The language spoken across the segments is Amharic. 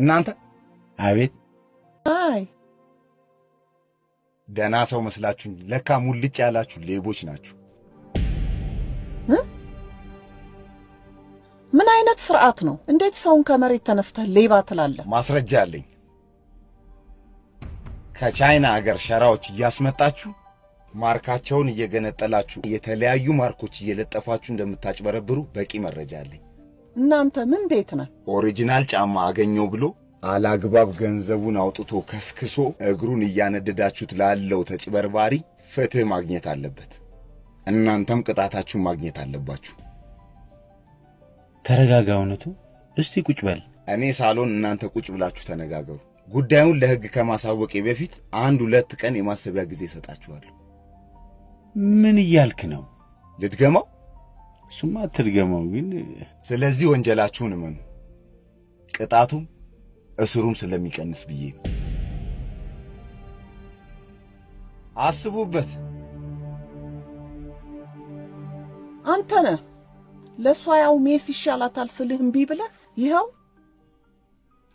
እናንተ። አቤት። አይ። ደህና ሰው መስላችሁኝ ለካ ሙልጭ ያላችሁ ሌቦች ናችሁ። እ? ምን አይነት ስርዓት ነው? እንዴት ሰውን ከመሬት ተነስተህ ሌባ ትላለህ? ማስረጃ አለኝ። ከቻይና አገር ሸራዎች እያስመጣችሁ ማርካቸውን እየገነጠላችሁ የተለያዩ ማርኮች እየለጠፋችሁ እንደምታጭበረብሩ በቂ መረጃ አለኝ። እናንተ ምን ቤት ነህ? Original ጫማ አገኘው ብሎ አላግባብ ገንዘቡን አውጥቶ ከስክሶ እግሩን እያነደዳችሁት ላለው ተጭበርባሪ ፍትህ ማግኘት አለበት። እናንተም ቅጣታችሁን ማግኘት አለባችሁ። ተረጋጋ። እውነቱ እስቲ ቁጭ በል። እኔ ሳሎን፣ እናንተ ቁጭ ብላችሁ ተነጋገሩ። ጉዳዩን ለሕግ ከማሳወቄ በፊት 1-2 ቀን የማሰቢያ ጊዜ እሰጣችኋለሁ። ምን እያልክ ነው? ልድገመው? እሱማ አትድገመው ግን። ስለዚህ ወንጀላችሁን እመኑ። ቅጣቱም እስሩም ስለሚቀንስ ብዬ ነው። አስቡበት። አንተ ነህ ለእሷ ያው ሜስ ይሻላታል ስልህ እምቢ ብለህ ይኸው።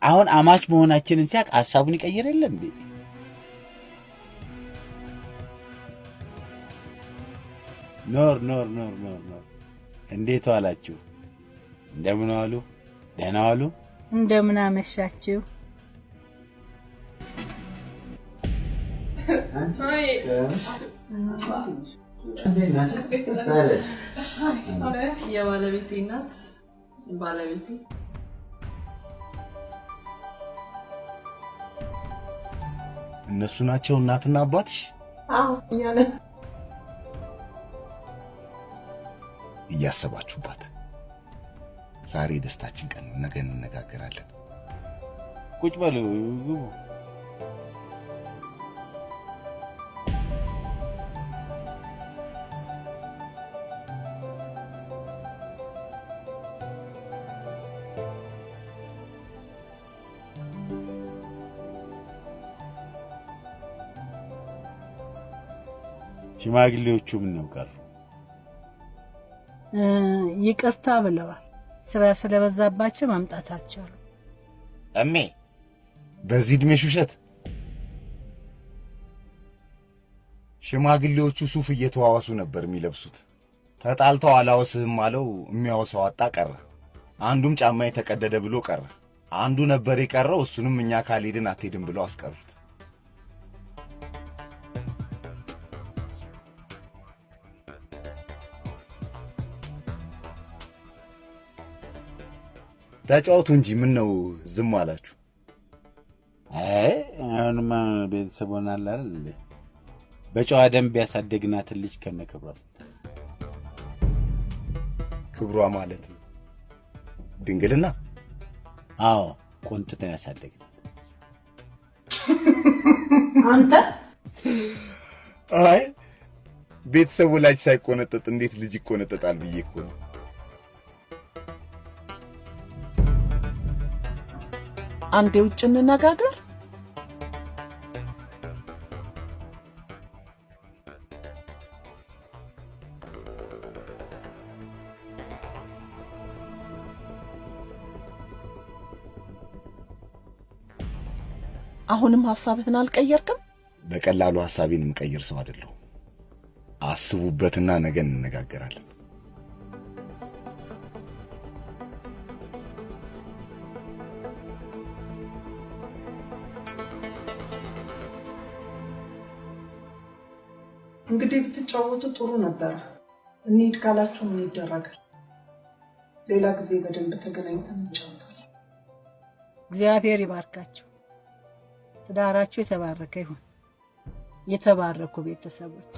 አሁን አማች መሆናችንን ሲያቅ ሀሳቡን ይቀይር የለ እንዴ? ኖር ኖር ኖር ኖር ኖር። እንዴት ዋላችሁ? እንደምን ዋሉ? ደህና ዋሉ? እንደምን አመሻችሁ። የባለቤቴ እናት፣ ባለቤቴ። እነሱ ናቸው እናትና አባትሽ? አዎ፣ እኛ ነን። እያሰባችሁባት። ዛሬ የደስታችን ቀን ነው። ነገ እንነጋገራለን። ቁጭ በሉ፣ ግቡ። ሽማግሌዎቹ ምን ነው ቀሩ? ይቅርታ ብለዋል። ስራ ስለበዛባቸው ማምጣት አልቻሉ። እሜ፣ በዚህ ዕድሜሽ ውሸት? ሽማግሌዎቹ ሱፍ እየተዋዋሱ ነበር የሚለብሱት። ተጣልተው አላወስህም አለው። የሚያወሳው አጣ፣ ቀረ። አንዱም ጫማ የተቀደደ ብሎ ቀረ። አንዱ ነበር የቀረው። እሱንም እኛ ካልሄድን አትሄድም ብለው አስቀሩት። ተጫወቱ እንጂ ምን ነው ዝም አላችሁ? አይ፣ አሁንማ ቤተሰብ ሆናል አይደል እንዴ? በጨዋ ደንብ ያሳደግናትን ልጅ ከነ ክብሯ ስትል ክብሯ ማለት ድንግልና። አዎ፣ ቆንጥተን ያሳደግናት። አንተ። አይ፣ ቤተሰብ ወላጅ ሳይቆነጠጥ እንዴት ልጅ ይቆነጠጣል ብዬ እኮ ነው። አንዴ ውጭ እንነጋገር። አሁንም ሀሳብህን አልቀየርክም? በቀላሉ ሀሳቤን የምቀይር ሰው አይደለሁም። አስቡበትና ነገ እንነጋገራለን። እንግዲህ ብትጫወቱ ጥሩ ነበረ። እንሂድ ካላችሁ ምን ይደረጋል? ሌላ ጊዜ በደንብ ተገናኝተን እንጫወታለን። እግዚአብሔር ይባርካችሁ። ትዳራችሁ የተባረከ ይሁን። የተባረኩ ቤተሰቦች።